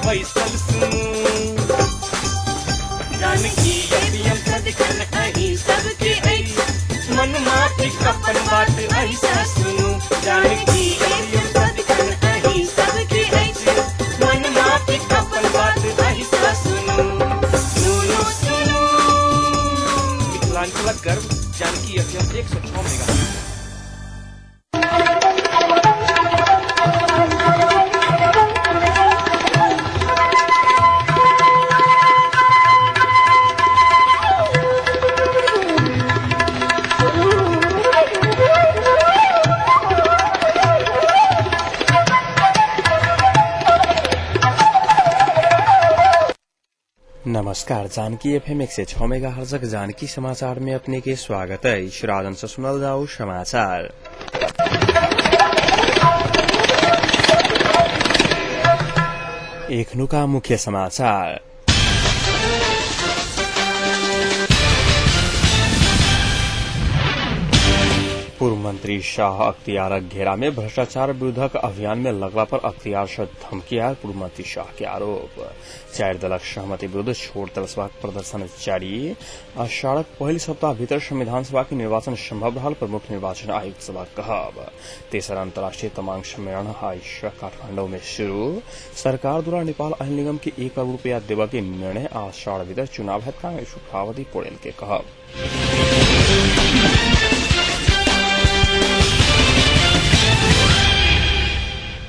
बैसल सुनू। जानकी एफएम सदिखन अहीं सबके अछि, मन माफिक अपन बात अहिसँ सुनू। जानकी एफएम सदिखन अहीं सबके अछि, मन माफिक अपन बात अहिसँ सुनू। सुनू सुनू मिथिलांचलक गर्व जानकी एफएम 106 मेगा। नमस्कार, जानकी एफएम 106 मेगा हर्जक जानकी समाचार में अपने के स्वागत है। राजन से सुनल जाओ समाचार। एखनुका मुख्य समाचार। पूर्व मंत्री शाह अख्तियारक घेरा में भ्रष्टाचार विरुद्धक अभियान में लगला पर अख्तियार से धमकी आयल पूर्व मंत्री शाह के आरोप। चारि दलक सहमति विरुद्ध छोट दल सभाक प्रदर्शन जारी। आषाढ़क पहिल सप्ताह भीतर संविधान सभा के निर्वाचन संभव रहल प्रमुख निर्वाचन आयुक्त सभा कहब। तेसर अंतर्राष्ट्रीय तमांग सम्मेलन आइ काठमांडू में शुरू। सरकार द्वारा नेपाल ऐन निगम के 1 करोड़ रुपया देबय के निर्णय। आषाढ़ भीतर चुनाव हैत कांग्रेस सभापति पौडेल के कहब।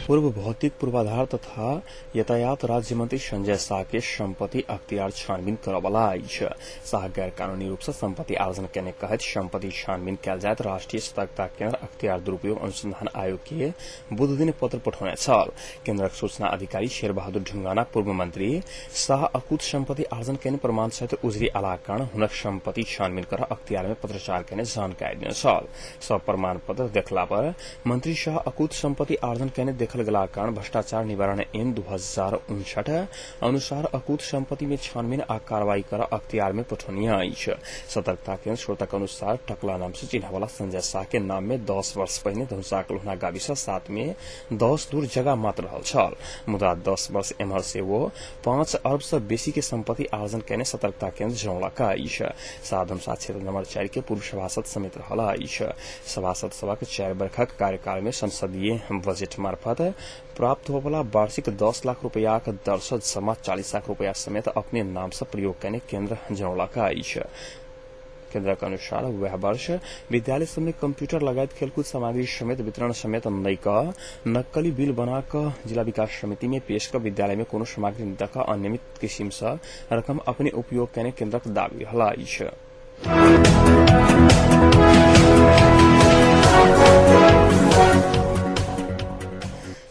पूर्व भौतिक पूर्वाधार तथा यातायात राज्य मंत्री संजय शाह के संपत्ति अख्तियार छानबीन करबला अछि। शाह गैर कानूनी रूप से संपत्ति आर्जन केने कहैत संपत्ति छानबीन कयल जायत राष्ट्रीय सतर्कता केंद्र अख्तियार दुरूपयोग अनुसंधान आयोग के बुध दिन पत्र पठौने छल। केंद्रक सूचना अधिकारी शेर बहादुर ढुंगाना पूर्व मंत्री शाह अकूत संपत्ति आर्जन केने प्रमाण सहित उजरी अलाक कारण हुनक संपत्ति छानबीन कर अख्तियार में पत्रचार केने जानकारी देने छल। सब प्रमाण पत्र देखला पर मंत्री शाह अकूत संपत्ति आर्जन केने देखल गेला कारण भ्रष्टाचार निवारण ऐन 2059 अनुसार अकूत संपत्ति में छानबीन आ कार्रवाई कर अख्तियार में पठौनी अछि। सतर्कता केंद्र स्रोतक अनुसार टकला नाम से चिन्हवाला संजय शाह के नाम में 10 वर्ष पहिने धनुषाक लोहना गाविस 7 में 10 दूर जगह मात्र रहल छल, मुदा 10 वर्ष एम्हर से वो 5 अरब से बेसी के संपत्ति आर्जन केने सतर्कता केंद्र जनौलक अछि। शाह धनुषा क्षेत्र नंबर 4 के पूर्व सभासद समेत रहल अछि। सभासद सभक 4 वर्षक कार्यकाल में संसदीय बजेट मार्फत प्राप्त होबला वार्षिक 10 लाख रुपयाक दर से जमा 40 लाख रुपया समेत अपने नाम से प्रयोग केने केंद्र जनौलक अछि। केंद्रक अनुसार वह वर्ष विद्यालय सब में कंप्यूटर लगायत खेलकूद सामग्री समेत वितरण समेत नहि क नक्कली बिल बना क जिला विकास समिति में पेश क विद्यालय में कोनो सामग्री द क अनियमित किसिम सँ रकम अपने उपयोग केने केंद्रक दावी रहल अछि।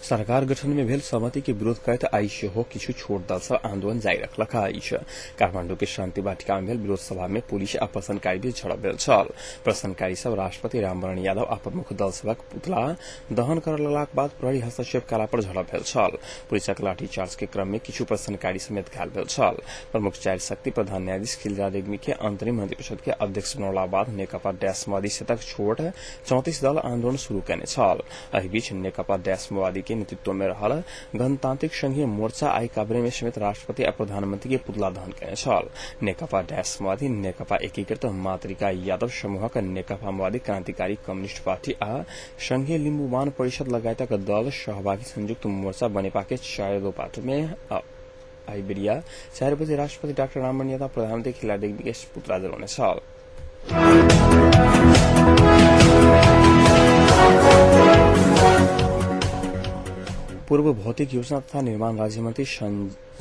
सरकार गठन में भेल सहमति के विरोध करैत आइ सेहो किछु छोट दल सब आंदोलन जारी रखलक अछि। काठमांडू के शांति वाटिका में भेल विरोध सभा में पुलिस आ प्रदर्शनकारी बीच झड़प भेल छल। प्रदर्शनकारी सब राष्ट्रपति रामवरण यादव आ प्रमुख दल सभक पुतला दहन करय लगलाक बाद प्रहरी हस्तक्षेप कयला पर झड़प भेल छल। पुलिसक लाठीचार्ज के क्रम में किछु प्रदर्शनकारी समेत घायल भेल छल। प्रमुख चारि शक्ति प्रधान न्यायाधीश खिलजा रेग्मी के अंतरिम मंत्रिपरिषद के अध्यक्ष बनौला बाद नेकपा डैश माओवादी सहितक छोट 34 दल आंदोलन शुरू केने छल। एहि बीच नेकपा डैश माओवादी के नेतृत्व में रहल गणतांत्रिक संघीय मोर्चा आई काभ्रे में समेत राष्ट्रपति आ प्रधानमंत्री के पुतला दहन केने छल। नेकपा डैश माओवादी, नेकपा एकीकृत मातृका यादव समूहक नेकपा माओवादी, क्रांतिकारी कम्युनिस्ट पार्टी आ संघीय लिम्बुवान परिषद लगायतक दल सहभागी संयुक्त मोर्चा बनेपा के 4 पाटो में आई बेरिया 4 बजे राष्ट्रपति डाक्टर राममणि यादव प्रधानमंत्री खिला रेग्मी के पुतला जलाउने छल। पूर्व भौतिक योजना तथा निर्माण राज्य मंत्री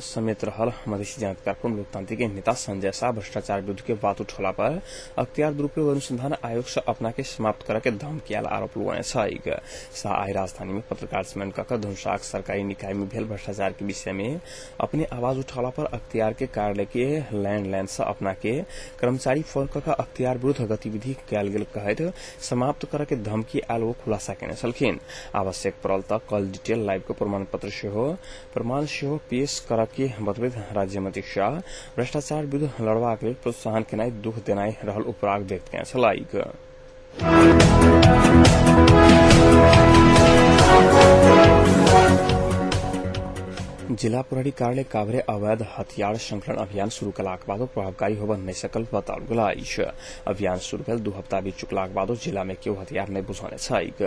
समेत रहल मधेसी जनता कार्यक्रम लोकतांत्रिक नेता संजय शाह भ्रष्टाचार विरुद्ध के बात उठौला पर अख्तियार दुरूपयोग अनुसंधान आयोग से अपना के समाप्त करे के धमकी आयल आरोप लगौने छैक। शाह आइ राजधानी में पत्रकार सम्मेलन क धनुषाक सरकारी निकाय में भेल भ्रष्टाचार के विषय में अपने आवाज उठौला पर अख्तियार के कार्यालय के लैंडलाइन से अपना के कर्मचारी फोन क अख्तियार विरुद्ध गतिविधि कयल गेल कहैत समाप्त करे के धमकी आयल ओ खुलासा केने छलखिन। आवश्यक पड़ल त कल डिटेल लाइव के प्रमाण पत्र सेहो प्रमाण सेहो पेश करऽ के बतबैत राज्य मंत्री शाह भ्रष्टाचार विरुद्ध लड़बाक लेल प्रोत्साहन केनाइ दुख देनाइ रहल उपराग व्यक्त केने छलैक। जिला प्रहरी कार्यालय काभ्रे अवैध हथियार संकलन अभियान शुरू कलाक बादो प्रभावकारी होबय नहि सकल बताओल गेल अछि। अभियान शुरू भेल 2 हप्ता बीत चुकलाक बादो जिला में केओ हथियार नहि बुझौने छैक।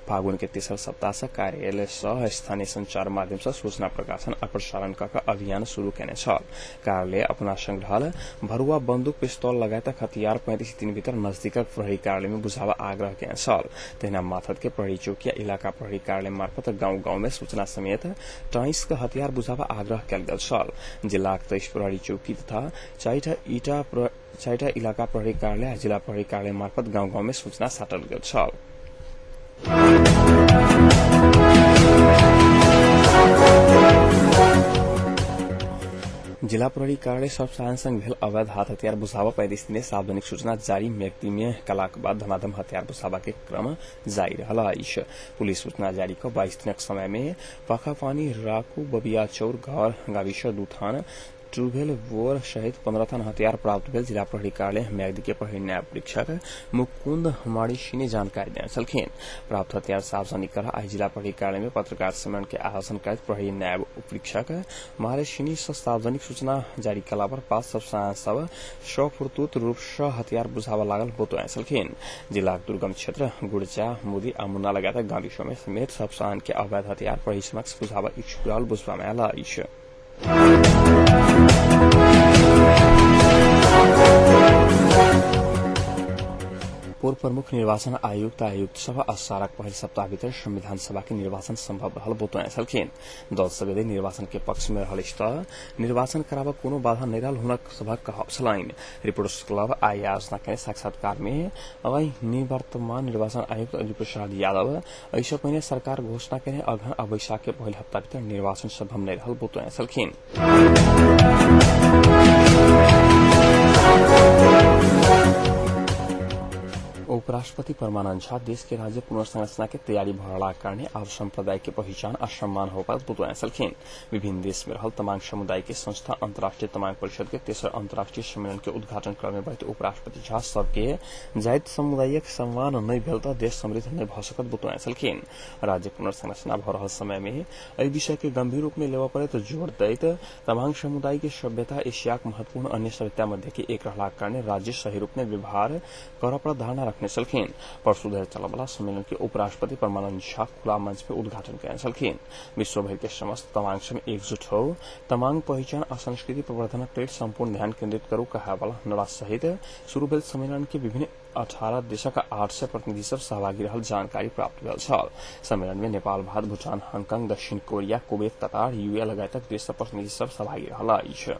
फागुन के तेसर सप्ताह से कार्यालय सह स्थानीय संचार माध्यम से सूचना प्रकाशन आ प्रसारण क अभियान शुरू केने छल। कार्यालय अपना संग रहल भरुआ बंदूक पिस्तौल लगायतक हथियार 35 दिन भीतर नजदीकक प्रहरी कार्यालय में बुझावा आग्रह केने छल। तहिना माथत के प्रहरी चौकी आ इलाका प्रहरी कार्यालय मार्फत गांव गांव में सूचना समेत टाइस के हथियार बुझावा आग्रह कयल गेल छल। जिलाक 23 प्रहरी चौकी तथा 4टा इलाका प्रहरी कार्यालय आ जिला प्रहरी कार्यालय मार्फत गांव गांव में सूचना साटल गेल छल। जिला प्रहरी कार्यालय सब संग भेल अवैध हाथ हथियार बुझावा 35 दिने सार्वजनिक सूचना जारी व्यक्ति में कलाक बाद धमाधम हथियार बुझावा के क्रम जारी रहल अछि। पुलिस सूचना जारी क 22 दिनक समय में पाखापानी राकू बबिया चौर घर गाविसर दुथान ट्रूभेल बोर सहित 15 थान हथियार प्राप्त भेल जिला प्रहरी कार्यालय म्याग्दी के प्रहरी न्याय परीक्षक मुकुंद हमारी ने जानकारी देने छलखिन। प्राप्त हथियार सार्वजनिक कर आई जिला प्रहरी कार्यालय में पत्रकार सम्मेलन के आयोजन करैत प्रहरी न्याय उपरीक्षक महारेशिनी से सार्वजनिक सूचना जारी कला पर 5 सब स्वफुर्तुत रूप से हथियार बुझावा लागल बतौने छलखिन। जिलाक दुर्गम क्षेत्र गुड़चा मुदी आ मुन्ना लगायत गाविसो में समेत सब सामान के अवैध हथियार प्रहरी समक्ष बुझावा इच्छुक रहल बुझबा में आयल अछि। पूर्व प्रमुख निर्वाचन आयुक्त आयुक्त सभा असारक पहिल सप्ताह भीतर संविधान सभा के निर्वाचन संभव रहल बतौने छलखिन। दल सब यदि निर्वाचन के पक्ष में रहल अछि त निर्वाचन कराबऽ कोनो बाधा नहि रहल हुनक सभक कहब छलनि। रिपोर्टर्स क्लब आई आयोजना के साक्षात्कार में अवै निवर्तमान निर्वाचन आयुक्त अजय प्रसाद यादव एहिसँ पहिने सरकार घोषणा केने अगहन आ वैशाख के पहिल हप्ता भीतर निर्वाचन संभव नहि रहल बतौने छलखिन। उपराष्ट्रपति परमानंद झा देश के राज्य पुनर्संरचना के तैयारी भ रहलाक कारणे आब सम्प्रदाय के पहिचान आ सम्मान होबाक बतौने छलखिन। विभिन्न देश में रहल तमांग समुदाय के संस्था अंतर्राष्ट्रीय तमांग परिषद के तेसर अंतर्राष्ट्रीय सम्मेलन के उद्घाटन क्रम में बढ़ैत उपराष्ट्रपति झा सबके जाति समुदायक सम्मान नहि भेल त देश समृद्ध नहि भ सकत बतौने छलखिन। राज्य पुनर्संरचना भ रहल समय में एहि विषय के गंभीर रूप में लेबऽ पड़ैत जोर दैत तमांग समुदाय के सभ्यता एशियाक महत्वपूर्ण अन्य सभ्यता मध्य के एक रहलाक कारणे राज्य सही रूप में व्यवहार करऽ पर धारणा रखने छलखिन। परसू धरि चलयवला सम्मेलन के उपराष्ट्रपति परमानंद झा खुला मंच पे उद्घाटन कयने छलखिन। विश्व भरि के समस्त तमांग सब एकजुट हो तमांग पहिचान आ संस्कृति प्रवर्धनक लेल संपूर्ण ध्यान केंद्रित करू कहावला नारा सहित शुरू भेल सम्मेलन के विभिन्न 18 देशक 800 प्रतिनिधि सब सहभागी रहल जानकारी प्राप्त भेल छल। सम्मेलन में नेपाल, भारत, भूटान, हांगकांग, दक्षिण कोरिया, कुवैत, कतार, यूए लगायतक देशक प्रतिनिधि सब सहभागी रहल अछि।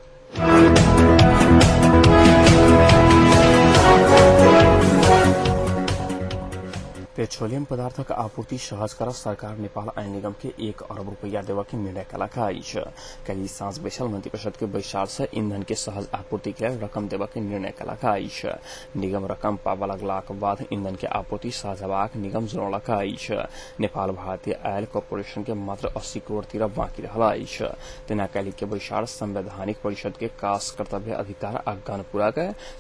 पेट्रोलियम पदार्थक आपूर्ति सहज कर सरकार नेपाल ऐन निगम के 1 अरब रुपैया देबऽ के निर्णय कयलक अछि। काल्हि साँझ बैसल मंत्रिपरिषद के बैसार से ईंधन के सहज आपूर्ति के लेल रकम देबऽ के निर्णय कयलक अछि। निगम रकम पाबऽ लगलाक बाद ईंधन के आपूर्ति सहज हेबाक निगम जनौलक अछि। नेपाल भारतीय आयल कॉर्पोरेशन के मात्र 80 करोड़ तिरब बाँकी रहल अछि। तेना काल्हि के बैसार संवैधानिक परिषद के कास कर्तव्य अधिकार आ गणपूरक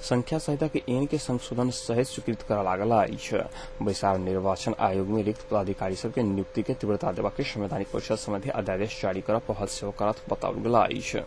संख्या सहितक ऐन के संशोधन सहित स्वीकृत करऽ लागल अछि। बैसार निर्वाचन आयोग में रिक्त पदाधिकारी सबके नियुक्ति के तीव्रता देबा के संवैधानिक परिषद संबंधी अध्यादेश जारी कर पहल सेहो करत बताओल गेल अछि।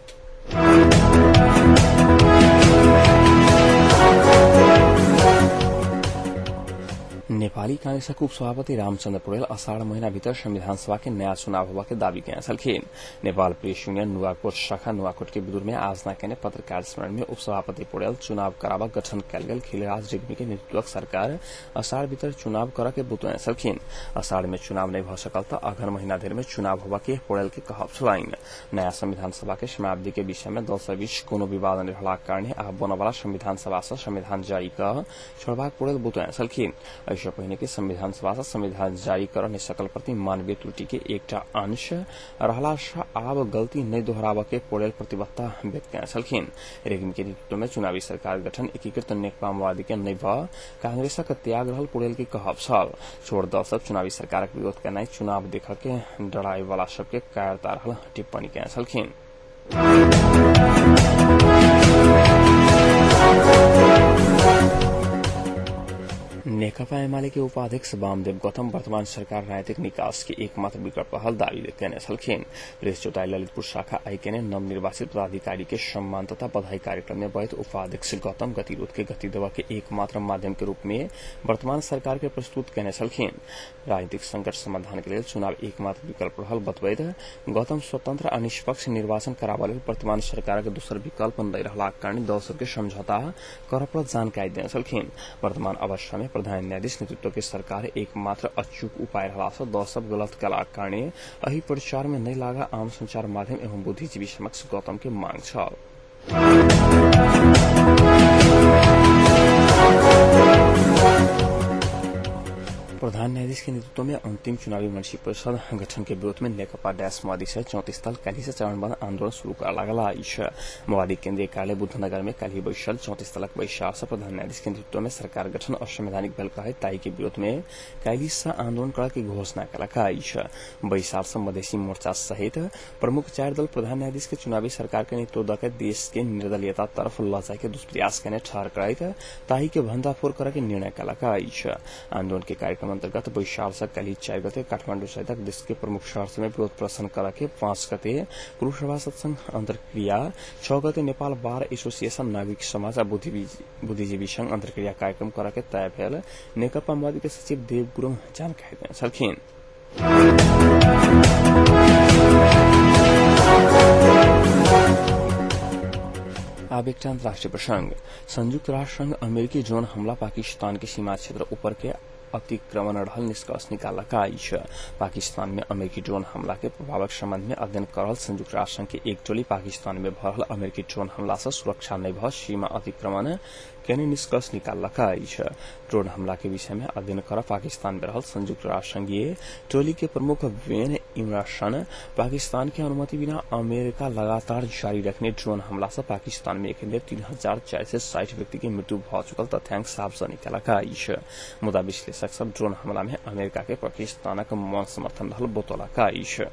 नेपाली कांग्रेसक उपसभापति रामचन्द्र पौडेल अषाढ़ महीना भीतर संविधान सभा के नया चुनाव होबा के दावी केने छलखिन। नेपाल प्रेस यूनियन नुवाकोट शाखा नुवाकोट के विदुर में आयोजना केने पत्रकार सम्मेलन में उपसभापति पौडेल चुनाव कराबऽ गठन कयल गेल खिलराज रेग्मी के नेतृत्वक सरकार अषाढ़ भीतर चुनाव करऽ के बतौने छलखिन। अषाढ़ में चुनाव नहि भऽ सकल तऽ अगहन महीना धरि में चुनाव होबा के पौडेल के कहब छलनि। नया संविधान सभा के समाप्ति के विषय में दल सब बीच कोनो विवाद नहि रहलाक कारणे आब बनऽवला संविधान सभा सँ संविधान जारी कऽ छोड़बाक पौडेल बतौने छलखिन। एहिसँ पहिने के संविधान सभा सँ संविधान जारी करऽ नहि सकल प्रति मानवीय त्रुटि के एकटा अंश रहला सँ आब गलती नहि दोहराबऽ के पौडेल प्रतिबद्धता व्यक्त केने छलखिन। रेग्मी के नेतृत्व में चुनावी सरकार गठन एकीकृत नेकपा माओवादी के नहि भऽ कांग्रेसक त्याग रहल पौडेल के कहब छल। छोट दल सब चुनावी सरकारक विरोध केनाइ चुनाव देखऽ के डराय वाला सबके कायरता रहल टिप्पणी केने छलखिन। नेकपा एमाले के उपाध्यक्ष वामदेव गौतम वर्तमान सरकार राजनीतिक निकास के एकमात्र विकल्प रहल दावी केने छलखिन। प्रेस चौताई ललितपुर शाखा आई केने नवनिर्वाचित पदाधिकारी के सम्मान तथा बधाई कार्यक्रम में बैठ उपाध्यक्ष गौतम गतिरोध के गति देवा के एकमात्र माध्यम के रूप में वर्तमान सरकार के प्रस्तुत केने छलखिन। राजनीतिक संकट समाधान के लेल चुनाव एकमात्र विकल्प रहल बतबैत गौतम स्वतंत्र आ निष्पक्ष निर्वाचन कराबऽ लेल वर्तमान सरकार के दोसर विकल्प नहि रहलाक कारण दल सबके समझौता करऽ पड़त जानकारी देने छलखिन। वर्तमान अवस्था में प्रधान न्यायाधीश नेतृत्व के सरकार एकमात्र अचूक उपाय रहला सँ दल सब गलत कयलाक कारणे एहि प्रचार में नहि लागा आम संचार माध्यम एवं बुद्धिजीवी समक्ष गौतम के मांग छल। प्रधान न्यायाधीश के नेतृत्व में अंतिम चुनावी मंत्री परिषद गठन के विरोध में नेकपा डैश माओवादी सहित 34 दल काल्हि से चरणबद्ध आंदोलन शुरू कर लागल अछि। माओवादी केंद्रीय कार्यालय बुद्धनगर में काल्हि बैसल 34 दलक बैसार से प्रधान न्यायाधीश के नेतृत्व में सरकार गठन असंवैधानिक भेल कहैत ताहि के विरोध में काल्हि से आंदोलन करऽ के घोषणा केलक अछि। बैसार से मधेसी मोर्चा सहित प्रमुख 4 दल प्रधान न्यायाधीश के चुनावी सरकार के नेतृत्व दऽ के देश के निर्दलीयता तरफ लऽ जाय के दुष्प्रयास केने ठहर करैत ताहि के भंडाफोड़ करऽ के निर्णय केलक अछि। आंदोलन के कार्यक्रम अंतर्गत बैसार से काल्हि 4 गते काठमांडू सहितक देश के प्रमुख शहर सब में विरोध प्रदर्शन करऽ के 5 गते पूर्व सभासद संघ अंतर्क्रिया, 6 गते नेपाल बार एसोसिएशन नागरिक समाज आ बुद्धिजीवी संघ अंतर्क्रिया कार्यक्रम करऽ के तय भेल नेकपा माओवादी के सचिव देव गुरुङ जानकारी देने छलखिन। आब एकटा अंतर्राष्ट्रीय प्रसंग। संयुक्त राष्ट्र संघ अमेरिकी ड्रोन हमला पाकिस्तान के सीमा क्षेत्र ऊपर के अतिक्रमण रहल निष्कर्ष निकाललक अछि। पाकिस्तान में अमेरिकी ड्रोन हमला के प्रभावक संबंध में अध्ययन करल संयुक्त राष्ट्र संघ के एक टोली पाकिस्तान में भऽ रहल अमेरिकी ड्रोन हमला सँ सुरक्षा नहि भऽ सीमा अतिक्रमण केने निष्कर्ष निकाललक अछि। ड्रोन हमला के विषय में अध्ययन करऽ पाकिस्तान में रहल संयुक्त राष्ट्र संघीय टोली के प्रमुख वेन इमरान पाकिस्तान के अनुमति बिना अमेरिका लगातार जारी रखने ड्रोन हमला सँ पाकिस्तान में एखन धरि 3460 व्यक्ति के मृत्यु भऽ चुकल तथ्यांक सार्वजनिक केलक अछि। मुदा विश्लेषक सब ड्रोन हमला में अमेरिका के पाकिस्तानक मौन समर्थन रहल बतौलक अछि।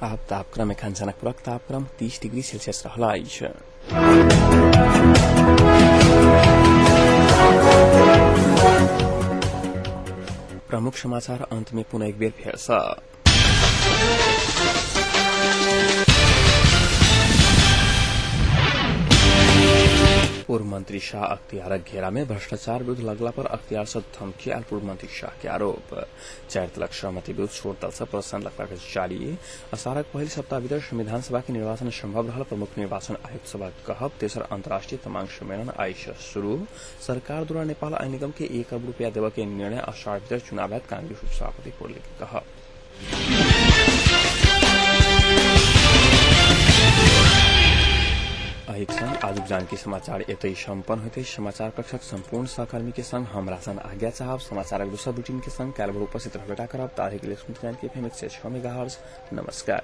आब तापक्रम एखन जनकपुरक तापक्रम 30 डिग्री सेल्सियस रहल अछि। प्रमुख समाचार अंत में पुनः एक बेर फेर सँ। पूर्व मंत्री शाह अख्तियारक घेरा में भ्रष्टाचार विरुद्ध लगला पर अख्तियार से धमकी आयल पूर्व मंत्री शाह के आरोप। 4 दलक सहमति विरुद्ध छोट दल से प्रदर्शन लगबाक जारी। असारक पहिल सप्ताह भीतर संविधान सभा के निर्वाचन संभव रहल प्रमुख निर्वाचन आयुक्त सभा कहब। तेसर अंतर्राष्ट्रीय तमांग सम्मेलन आइ से शुरू। सरकार द्वारा नेपाल आय निगम के 1 अरब रुपया देबऽ के निर्णय अषाढ़ भीतर चुनाव हैत कांग्रेस उपसभापति पोरले के कहब। एहिक संग आजुक जानकी समाचार एतहि सम्पन्न होइत अछि। समाचार कक्षक सम्पूर्ण सहकर्मी के संग हम राजन आज्ञा चाहब। समाचारक दोसर बुलेटिन के संग काल्हि भोर उपस्थित रहबेटा करब। ताहि के लेल सुनैत जानकी एफएम 106 मेगाहर्ट्ज। नमस्कार।